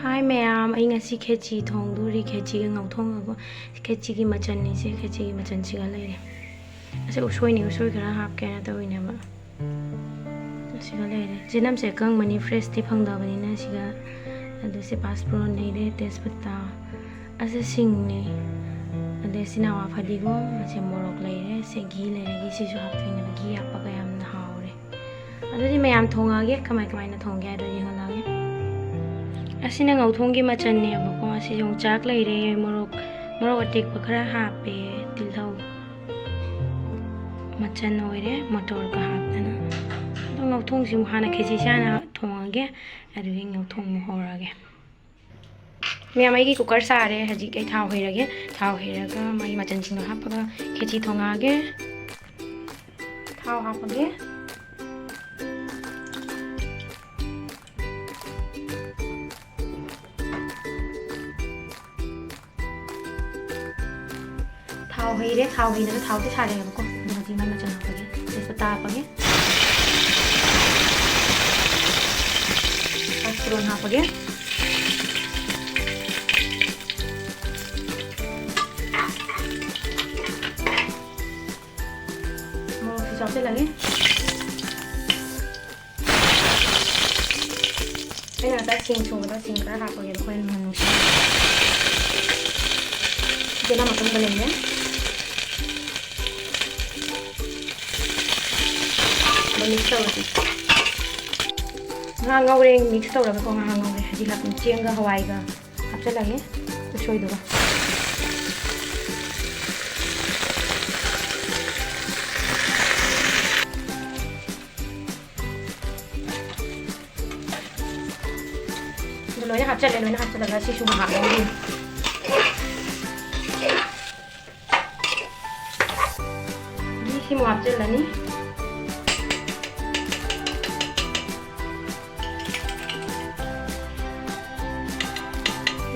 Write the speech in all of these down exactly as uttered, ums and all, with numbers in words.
ꯍꯥꯏ ꯃꯌꯥꯝ, ꯑꯩ ꯉꯁꯤ ꯈꯦꯆꯤ ꯊꯣꯡꯗꯣꯔꯤ꯫ ꯈꯦꯆꯤꯒ ꯉꯧꯊꯣꯡꯉꯒ, ꯈꯦꯆꯤꯒꯤ ꯃꯆꯜꯅꯤꯁꯦ, ꯈꯦꯆꯤꯒꯤ ꯃꯆꯜꯁꯤꯒ ꯂꯩꯔꯦ꯫ ꯑꯁꯤ ꯎꯁꯣꯏꯅꯤ, ꯎꯁꯣꯏ ꯈꯔ ꯍꯥꯞꯀꯦꯅ ꯇꯧꯔꯤꯅꯦꯕ꯫ ꯑꯁꯤꯒ ꯂꯩꯔꯦ꯫ ꯆꯦꯅꯝꯁꯦ ꯑꯀꯪꯕꯅꯤ, ꯐ꯭ꯔꯦꯁꯇꯤ ꯐꯪꯗꯕꯅꯤꯅ ꯁꯤꯒ, ꯑꯗꯨ ꯁꯤ ꯄꯥꯁꯄꯣꯔꯟ ꯂꯩꯔꯦ, ꯇꯦꯖꯄꯇꯥ, ꯑꯁꯤ ꯁꯤꯡꯅꯤ, ꯑꯗꯩ ꯁꯤꯅ ꯑꯋꯥ ꯐꯗꯤꯒꯣꯝ, ꯑꯁꯤ ꯃꯣꯔꯣꯛ ꯂꯩꯔꯦ, ꯁꯤ ꯘꯤ ꯂꯩꯔꯦ, ꯘꯤꯁꯤꯁꯨ ꯍꯥꯞꯇꯣꯏꯅꯦꯕ꯫ ꯘꯤ ꯍꯥꯞꯄꯒ ꯌꯥꯝꯅ ꯍꯥꯎꯔꯦ꯫ ꯑꯗꯨꯗꯤ ꯃꯌꯥꯝ ꯊꯣꯡꯉꯛꯑꯒꯦ, ꯀꯃꯥꯏ ꯀꯃꯥꯏꯅ ꯊꯣꯡꯒꯦ ꯍꯥꯏꯗꯣ ꯌꯦꯡꯍꯜꯂꯛꯑꯒꯦ꯫ ꯑꯁꯤꯅ ꯉꯧꯊꯣꯡꯒꯤ ꯃꯆꯜꯅꯦꯕꯀꯣ꯫ ꯑꯁꯤ ꯌꯣꯡꯆꯥꯛ ꯂꯩꯔꯦ, ꯃꯣꯔꯣꯛ, ꯃꯣꯔꯣꯛ ꯑꯇꯦꯛꯄ ꯈꯔ ꯍꯥꯞꯄꯦ, ꯇꯤꯜꯍꯧ ꯃꯆꯜ ꯑꯣꯏꯔꯦ, ꯃꯣꯇꯣꯔꯒ ꯍꯥꯞꯇꯅ꯫ ꯑꯗꯣ ꯉꯧꯊꯣꯡꯁꯤ ꯑꯃꯨꯛ ꯍꯥꯟꯅ ꯈꯦꯆꯤꯁꯦ ꯍꯥꯟꯅ ꯊꯣꯡꯉꯒꯦ, ꯑꯗꯨꯒꯤ ꯉꯧꯊꯣꯡ ꯑꯃꯨꯛ ꯍꯧꯔꯛꯑꯒꯦ꯫ ꯃꯌꯥꯝ, ꯑꯩꯒꯤ ꯀꯨꯀꯔ ꯁꯥꯔꯦ꯫ ꯍꯧꯖꯤꯛ ꯑꯩ ꯊꯥꯎ ꯍꯩꯔꯒꯦ꯫ ꯊꯥꯎ ꯍꯩꯔꯒ ꯃꯥꯒꯤ ꯃꯆꯜꯁꯤꯡꯗꯣ ꯍꯥꯞꯄꯒ ꯈꯦꯆꯤ ꯊꯣꯡꯉꯛꯑꯒꯦ꯫ ꯊꯥꯎ ꯍꯥꯞꯄꯒꯦ꯫ ꯊꯥꯎ ꯍꯩꯔꯦ꯫ ꯊꯥꯎ ꯍꯩꯔꯒ ꯊꯥꯎꯁꯦ ꯁꯥꯔꯦꯕꯀꯣ꯫ ꯑꯗꯨꯒ ꯍꯧꯖꯤꯛ ꯃꯥꯏ ꯃꯆꯜ ꯍꯥꯞꯄꯒꯦ꯫ ꯇꯦꯖꯄꯇꯥ ꯍꯥꯞꯄꯒꯦ꯫ ꯄꯥꯁꯄꯣꯔꯟ ꯍꯥꯞꯄꯒꯦ꯫ ꯃꯣꯔꯣꯛꯁꯤꯁꯨ ꯍꯥꯞꯆꯤꯜꯂꯒꯦ꯫ ꯑꯩꯅ ꯉꯁꯥꯏ ꯁꯤꯡ ꯁꯨꯕꯗꯣ ꯁꯤꯡ ꯈꯔ ꯍꯥꯞꯄꯒꯦꯕ, ꯑꯩꯈꯣꯏ ꯃꯅꯝ ꯅꯨꯡꯁꯤ꯫ ꯇꯤꯜꯍꯧ ꯃꯇꯨꯝꯗ ꯂꯩꯔꯦ꯫ ꯑꯗꯣ ꯃꯤꯛꯁ ꯇꯧꯔꯁꯤ꯫ ꯉꯥ ꯉꯧꯔꯦ, ꯃꯤꯛꯁ ꯇꯧꯔꯒꯀꯣ, ꯉꯥ ꯉꯧꯔꯦ꯫ ꯍꯧꯖꯤꯛ ꯍꯥꯞꯄꯅꯤ ꯆꯦꯡꯒ ꯍꯋꯥꯏꯒ꯫ ꯍꯥꯞꯆꯤꯜꯂꯒꯦ ꯎꯁꯣꯏꯗꯨꯒ꯫ ꯑꯗꯨ ꯂꯣꯏꯅ ꯍꯥꯞꯆꯤꯜꯂꯦ, ꯂꯣꯏꯅ ꯍꯥꯞꯆꯤꯜꯂꯒ ꯁꯤꯁꯨ ꯉꯥꯏꯍꯥꯛ ꯉꯧꯔꯤ꯫ ꯘꯤꯁꯤꯃꯨꯛ ꯍꯥꯞꯆꯤꯜꯂꯅꯤ꯫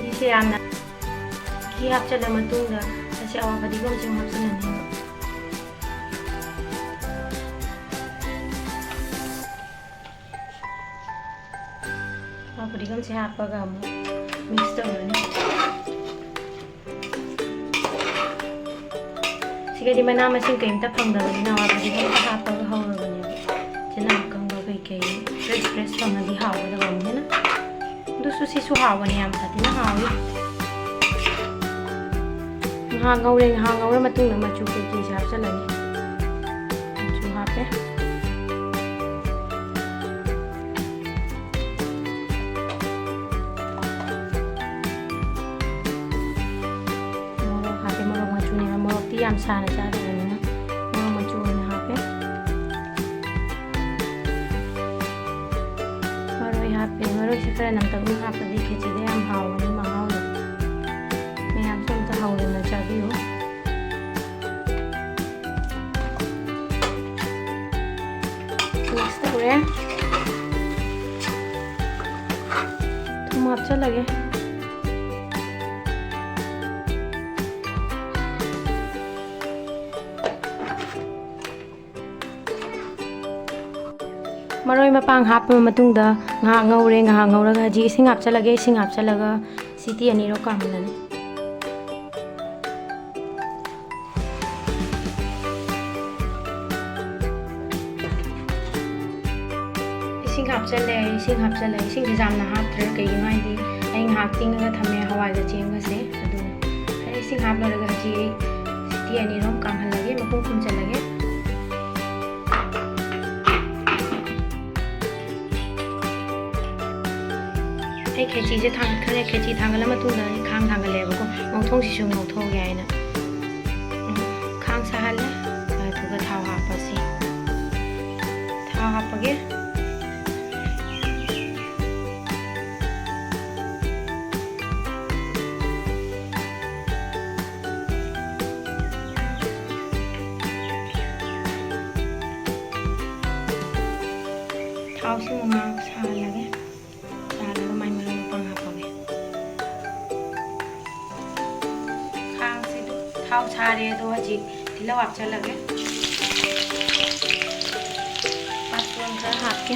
ꯘꯤꯁꯦ ꯌꯥꯝꯅ, ꯘꯤ ꯍꯥꯞꯆꯤꯜꯂ ꯃꯇꯨꯡꯗ ꯑꯁꯤ ꯑꯋꯥ ꯐꯗꯤꯒꯣꯝꯁꯦ ꯑꯃꯨꯛ ꯍꯥꯞꯆꯤꯜꯂꯅꯦꯕ꯫ ꯐꯗꯤꯒꯣꯝꯁꯦ ꯍꯥꯞꯄꯒ ꯑꯃꯨꯛ mix ꯇꯧꯔꯅꯤ꯫ ꯁꯤꯒꯗꯤ ꯃꯅꯥ ꯃꯁꯤꯡ ꯀꯔꯤꯝꯇ ꯐꯪꯗꯕꯅꯤꯅ ꯐꯗꯤꯒꯣꯝ ꯈꯔ ꯍꯥꯞꯄꯒ ꯍꯧꯔꯕꯅꯦꯕ꯫ ꯆꯅꯝ ꯑꯀꯪꯕ ꯀꯩꯀꯩ fresh fresh ꯐꯪꯉꯗꯤ ꯍꯥꯎꯒꯗꯕ ꯑꯃꯨꯛ ꯍꯦꯟꯅ꯫ ꯑꯗꯨꯁꯨ ꯁꯤꯁꯨ ꯍꯥꯎꯕꯅꯦ, ꯌꯥꯝ ꯁꯥꯊꯤꯅ ꯍꯥꯎꯏ꯫ ꯉꯥꯏꯍꯥꯛ ꯉꯧꯔꯦ, ꯉꯥꯏꯍꯥꯛ ꯉꯧꯔ ꯃꯇꯨꯡꯗ ꯃꯆꯨ ꯀꯩꯀꯩꯁꯦ ꯍꯥꯞꯆꯜꯂꯅꯤ꯫ ꯃꯆꯨ ꯍꯥꯞꯄꯦ꯫ ꯃꯣꯔꯣꯛ ꯍꯥꯞꯄꯦ, ꯃꯣꯔꯣꯛ ꯃꯆꯨꯅꯦꯕ, ꯃꯣꯔꯣꯛꯇꯤ ꯌꯥꯝ ꯁꯥꯅ ꯆꯥꯗꯕꯅꯤꯅ ꯃꯣꯔꯣꯛ ꯃꯆꯨ ꯑꯣꯏꯅ ꯍꯥꯞꯄꯦ꯫ ꯃꯔꯣꯏ ꯍꯥꯞꯄꯦ, ꯃꯔꯣꯏꯁꯦ ꯈꯔ ꯅꯝꯇꯛꯅ ꯍꯥꯞꯄꯗꯤ ꯈꯦꯆꯤꯗ ꯌꯥꯝ ꯍꯥꯎꯕꯅꯤ ꯃꯍꯥꯎꯗꯣ꯫ ꯃꯌꯥꯝꯁꯨ ꯑꯝꯇ ꯍꯧꯗꯅ ꯆꯥꯕꯤꯌꯨ꯫ Mix ꯇꯧꯔꯦ꯫ ꯊꯨꯝ ꯍꯥꯞꯆꯜꯂꯒꯦ꯫ ꯃꯔꯣꯏ ꯃꯄꯥꯡ ꯍꯥꯞꯄ ꯃꯇꯨꯡꯗ ꯉꯥꯏꯍꯥꯛ ꯉꯧꯔꯦ꯫ ꯉꯥꯏꯍꯥꯛ ꯉꯧꯔꯒ ꯍꯧꯖꯤꯛ ꯏꯁꯤꯡ ꯍꯥꯞꯆꯜꯂꯒꯦ꯫ ꯏꯁꯤꯡ ꯍꯥꯞꯆꯜꯂꯒ ꯁꯤꯇꯤ ꯑꯅꯤꯔꯣ ꯀꯥꯝꯍꯜꯂꯅꯤ꯫ ꯏꯁꯤꯡ ꯍꯥꯞꯆꯜꯂꯦ, ꯏꯁꯤꯡ ꯍꯥꯞꯆꯜꯂꯦ꯫ ꯏꯁꯤꯡꯁꯦ ꯌꯥꯝꯅ ꯍꯥꯞꯇ꯭ꯔꯦ, ꯀꯩꯒꯤꯅꯣ ꯍꯥꯏꯗꯤ ꯑꯩ ꯉꯥꯏꯍꯥꯛ ꯇꯤꯡꯉꯒ ꯊꯝꯃꯦ ꯍꯋꯥꯏꯒ ꯆꯦꯡꯒꯁꯦ꯫ ꯑꯗꯨꯅ ꯏꯁꯤꯡ ꯍꯥꯞꯂꯣꯏꯔꯒ ꯍꯧꯖꯤꯛ ꯑꯩ ꯁꯤꯇꯤ ꯑꯅꯤꯔꯣꯝ ꯀꯥꯝꯍꯜꯂꯒꯦ, ꯃꯈꯨꯝ ꯈꯨꯝꯖꯤꯜꯂꯒꯦ꯫ ꯑꯩ ꯈꯦꯆꯤꯁꯦ ꯊꯥꯡꯒꯠꯈ꯭ꯔꯦ꯫ ꯈꯦꯆꯤ ꯊꯥꯡꯒꯠꯂ ꯃꯇꯨꯡꯗ ꯑꯩ ꯈꯥꯡ ꯊꯥꯡꯒꯠꯂꯦꯕꯀꯣ꯫ ꯉꯧꯊꯣꯡꯁꯤꯁꯨ ꯉꯧꯊꯣꯛꯑꯒꯦ ꯍꯥꯏꯅ꯫ ꯎꯝ, ꯈꯥꯡ ꯁꯥꯍꯜꯂꯦ꯫ ꯑꯗꯨꯒ ꯊꯥꯎ ꯍꯥꯞꯄꯁꯤ꯫ ꯊꯥꯎ ꯍꯥꯞꯄꯒꯦ꯫ ꯊꯥꯎꯁꯤ ꯑꯃꯨꯛ ꯉꯥꯏꯍꯥꯛ ꯁꯥꯍꯜꯂꯒꯦ꯫ ꯁꯥꯍꯜꯂꯒ ꯃꯥꯏ ꯃꯔꯣꯏ ꯃꯄꯥꯡ ꯍꯥꯞꯄꯒꯦ꯫ ꯈꯥꯡꯁꯤꯗ ꯊꯥꯎ ꯁꯥꯔꯦ, ꯑꯗꯣ ꯍꯧꯖꯤꯛ ꯇꯤꯜꯍꯧ ꯍꯥꯞꯆꯜꯂꯒꯦ꯫ ꯄꯥꯟ ꯈꯔ ꯍꯥꯞꯀꯦ꯫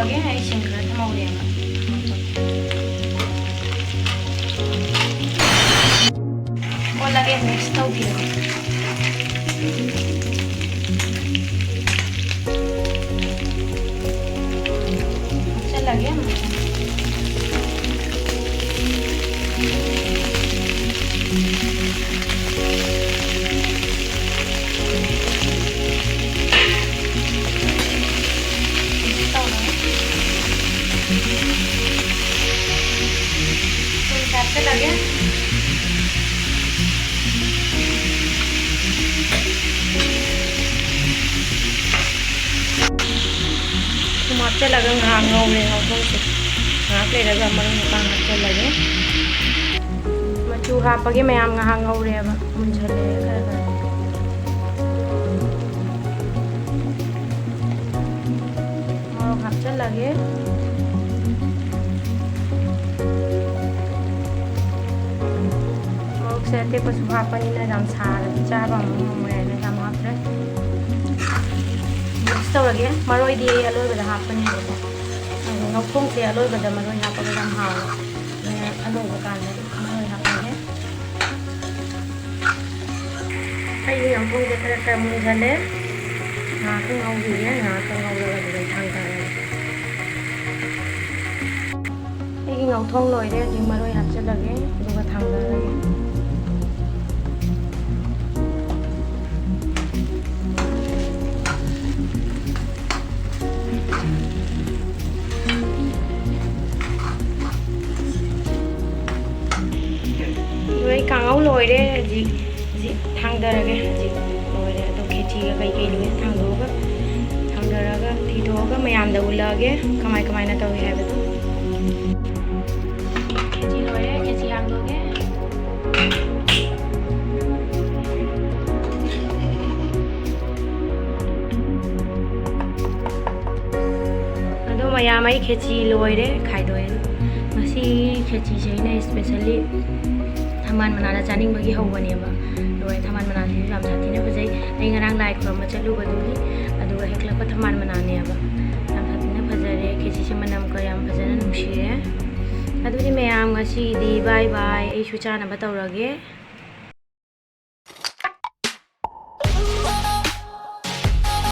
ꯑꯩ ꯏꯁꯤꯡ ꯈꯔ ꯊꯝꯍꯧꯔꯦꯕ꯫ ꯑꯣꯜꯂꯒꯦ, mix ꯇꯧꯕꯤꯔꯒꯦ꯫ ꯍꯥꯞꯆꯜꯂꯒꯦ ꯑꯃꯨꯛ꯫ ꯇꯧꯔꯒ ꯊꯨꯝ ꯍꯥꯞꯆꯜꯂꯒꯦ꯫ ꯊꯨꯝ ꯍꯥꯞꯆꯜꯂꯒ ꯉꯥꯏꯍꯥꯛ ꯉꯧꯔꯦ ꯉꯧꯊꯣꯛꯁꯦ꯫ ꯉꯥꯏꯍꯥꯛ ꯂꯩꯔꯒ ꯃꯔꯣꯏ ꯃꯄꯥꯡ ꯍꯥꯞꯆꯜꯂꯒꯦ꯫ ꯃꯆꯨ ꯍꯥꯞꯄꯒꯤ ꯃꯌꯥꯝ ꯉꯥꯏꯍꯥꯛ ꯉꯧꯔꯦꯕ, ꯃꯨꯟꯁꯜꯂꯛꯑꯦ ꯈꯔ ꯈꯔ꯫ ꯃꯣꯔꯣꯛ ꯍꯥꯞꯆꯜꯂꯒꯦ꯫ ꯃꯣꯔꯣꯛꯁꯦ ꯑꯇꯦꯛꯄꯁꯨ ꯍꯥꯞꯄꯅꯤꯅ ꯌꯥꯝ ꯁꯥꯔꯗꯤ ꯆꯥꯕ ꯑꯃꯨꯛ ꯉꯝꯃꯣꯏ ꯍꯥꯏꯅ ꯌꯥꯝ ꯍꯥꯞꯇ꯭ꯔꯦ꯫ Mix ꯇꯧꯔꯒꯦ꯫ ꯃꯔꯣꯏꯗꯤ ꯑꯩ ꯑꯂꯣꯏꯕꯗ ꯍꯥꯞꯄꯅꯦꯕꯀꯣ꯫ ꯑꯗꯣ ꯉꯧꯊꯣꯡꯁꯦ ꯑꯂꯣꯏꯕꯗ ꯃꯔꯣꯏ ꯍꯥꯞꯄꯒ ꯌꯥꯝ ꯍꯥꯎꯋꯦ꯫ ꯑꯗꯨꯅ ꯑꯂꯣꯏꯕ ꯀꯥꯟꯗ ꯃꯔꯣꯏ ꯍꯥꯞꯄꯒꯦ꯫ ꯑꯩꯒꯤ ꯉꯧꯊꯣꯡꯁꯦ ꯈꯔ ꯈꯔ ꯃꯨꯟꯖꯜꯂꯦ꯫ ꯉꯥꯏꯍꯥꯛꯇꯪ ꯉꯧꯈꯤꯒꯦ꯫ ꯉꯥꯏꯍꯥꯛꯇꯪ ꯉꯧꯔꯒ ꯑꯗꯨꯗ ꯊꯥꯡꯊꯔꯒꯦ꯫ ꯑꯩꯒꯤ ꯉꯧꯊꯣꯡ ꯂꯣꯏꯔꯦ꯫ ꯍꯧꯖꯤꯛ ꯃꯔꯣꯏ ꯍꯥꯞꯆꯜꯂꯒꯦ, ꯑꯗꯨꯒ ꯊꯥꯡꯗꯔꯒꯦ꯫ ꯑꯗꯣ ꯑꯩ ꯀꯥꯡꯍꯧ ꯂꯣꯏꯔꯦ꯫ ꯍꯧꯖꯤꯛ, ꯍꯧꯖꯤꯛ ꯊꯥꯡꯗꯔꯒꯦ꯫ ꯍꯧꯖꯤꯛ ꯂꯣꯏꯔꯦ꯫ ꯑꯗꯣ ꯈꯦꯆꯤꯒ ꯀꯩꯀꯩ ꯂꯣꯏꯅ ꯊꯥꯡꯗꯣꯛꯑꯒ, ꯊꯥꯡꯗꯔꯒ, ꯊꯤꯗꯣꯛꯑꯒ ꯃꯌꯥꯝꯗ ꯎꯠꯂꯛꯑꯒꯦ ꯀꯃꯥꯏ ꯀꯃꯥꯏꯅ ꯇꯧꯏ ꯍꯥꯏꯕꯗꯣ꯫ ꯈꯦꯆꯤ ꯂꯣꯏꯔꯦ꯫ ꯈꯦꯆꯤ ꯍꯥꯡꯗꯣꯛꯑꯒꯦ꯫ ꯑꯗꯣ ꯃꯌꯥꯝ, ꯑꯩ ꯈꯦꯆꯤ ꯂꯣꯏꯔꯦ, ꯈꯥꯏꯗꯣꯛꯑꯦ꯫ ꯉꯁꯤ ꯈꯦꯆꯤꯁꯦ ꯑꯩꯅ specially ꯊꯝꯕꯥꯜ ꯃꯅꯥꯗ ꯆꯥꯅꯤꯡꯕꯒꯤ ꯍꯧꯕꯅꯦꯕ꯫ ꯂꯣꯏꯔꯦ, ꯊꯝꯕꯥꯜ ꯃꯅꯥꯁꯤꯁꯨ ꯌꯥꯝ ꯁꯥꯊꯤꯅ ꯐꯖꯩ꯫ ꯑꯩ ꯉꯔꯥꯡ ꯂꯥꯏ ꯈꯨꯔꯨꯝꯕ ꯆꯠꯂꯨꯕꯗꯨꯒꯤ, ꯑꯗꯨꯒ ꯍꯦꯛꯂꯛꯄ ꯊꯝꯕꯥꯜ ꯃꯅꯥꯅꯦꯕ꯫ ꯌꯥꯝ ꯁꯥꯊꯤꯅ ꯐꯖꯔꯦ꯫ ꯑꯗꯨꯗꯤ ꯃꯌꯥꯝ, ꯉꯁꯤꯒꯤꯗꯤ bye bye, ꯑꯩꯁꯨ ꯆꯥꯅꯕ ꯇꯧꯔꯒꯦ꯫